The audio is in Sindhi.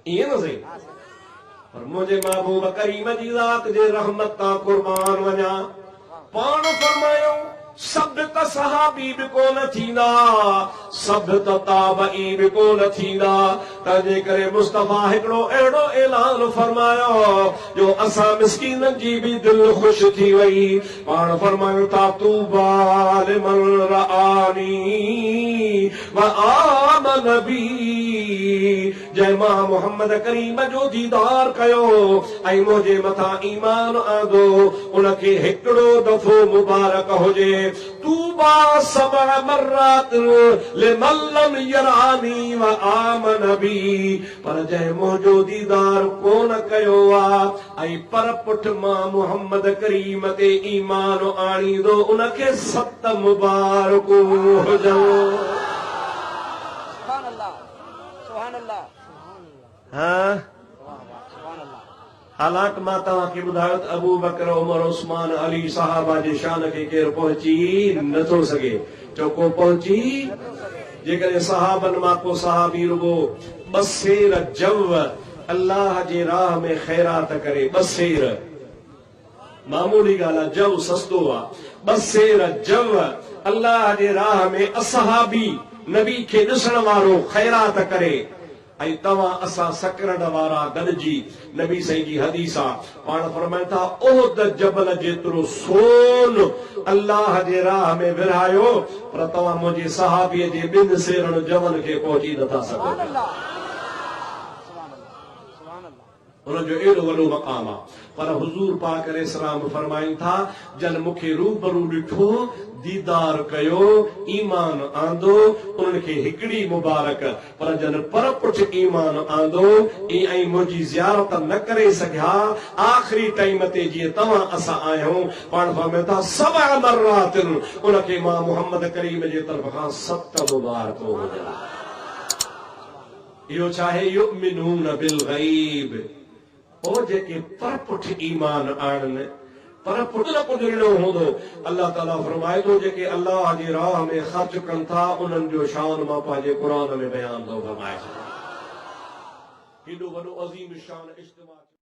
ائين نه سائين؟ پر منهنجي محبوب ڪريم جي ذات جي رحمت تان قربان وڃان. پاڻ فرمايائون، سڀ ته صحابي به ڪونه ٿيندا، سڀ ته تابعي به ڪونه ٿيندا، تنهنجي ڪري مصطفيٰ هڪڙو اهڙو اعلان فرمايو جو اسان مسڪينن جي به دل خوش ٿي وئي. پاڻ فرمايون ٿا، طوبيٰ لمن رآني وآمن بي، جنهن مان محمد ڪريم جو ديدار ڪيو ۽ منهنجي مٿان ايمان آندو، ان کي هڪڙو دفعو مبارڪ هجي. طوبيٰ سبع مرات لمن لم يراني وآمن بي، پر جنهن منهنجو ديدار ڪونه ڪيو آ ۽ پر پٺ مان محمد ڪريم تي ايمان آڻيندو، ان کي ست مبارڪون هجن. سبحان الله سبحان الله ها حالانڪ مان توهان کي ٻڌايو ته ابوبڪر، عمر، عثمان، علي صحابه جي شان کي ڪير پهچي نه ٿو سگهي. چئو ڪو پهچي؟ جيڪڏهن صحابن مان ڪو صحابي رڳو ٻه سير جو الله جي راهه ۾ خيرات ڪري، ٻه سير، معمولي ڳالهه آ، جو سستو آ، ٻه سير جو الله جي راهه ۾ اصحابي نبي کي ڏسڻ وارو خيرات ڪري، ۽ توهان اسان سڪرنڊ وارا گڏجي نبي سائين جي حديث آ پاڻ فرمائن ٿا احد جبل جيترو سون الله جي راهه ۾ ورهايو پر توهان منهنجي صحابي جي ٻن سيرن جون کي پهچي نٿا سگهو پيا. انهن جو ايڏو وڏو مقام آ. پر حضور پاڪ عليه السلام فرمائن ٿا، جن مون کي روبرو ڏٺو، ديدار ڪيو، ايمان آندو، انهن کي هڪڙي مبارڪ، پر جن پر پٺ ايمان آندو ۽ منهنجي زيارت نه ڪري سگهيا، آخري ٽائيم تي جيئن توهان اسان آهيون، پاڻ فرمائن ٿا، سبع مرات، ان کي مان محمد ڪريم جي طرف کان ست مبارڪون هجن. اهو ڇا آهي؟ يؤمنون بالغيب او جيڪي پرپٺ ايمان آڻن، پرپٺ نه ڪجهه ڏنو هوندو. الله تعاليٰ فرمائي ٿو، جيڪي الله جي راهه ۾ خرچ ڪن ٿا، انهن جو شان مان پنهنجي قرآن ۾ بيان ٿو فرمائي ڇڏيان. هيڏو وڏو عظيم الشان اجتماع ٿيو.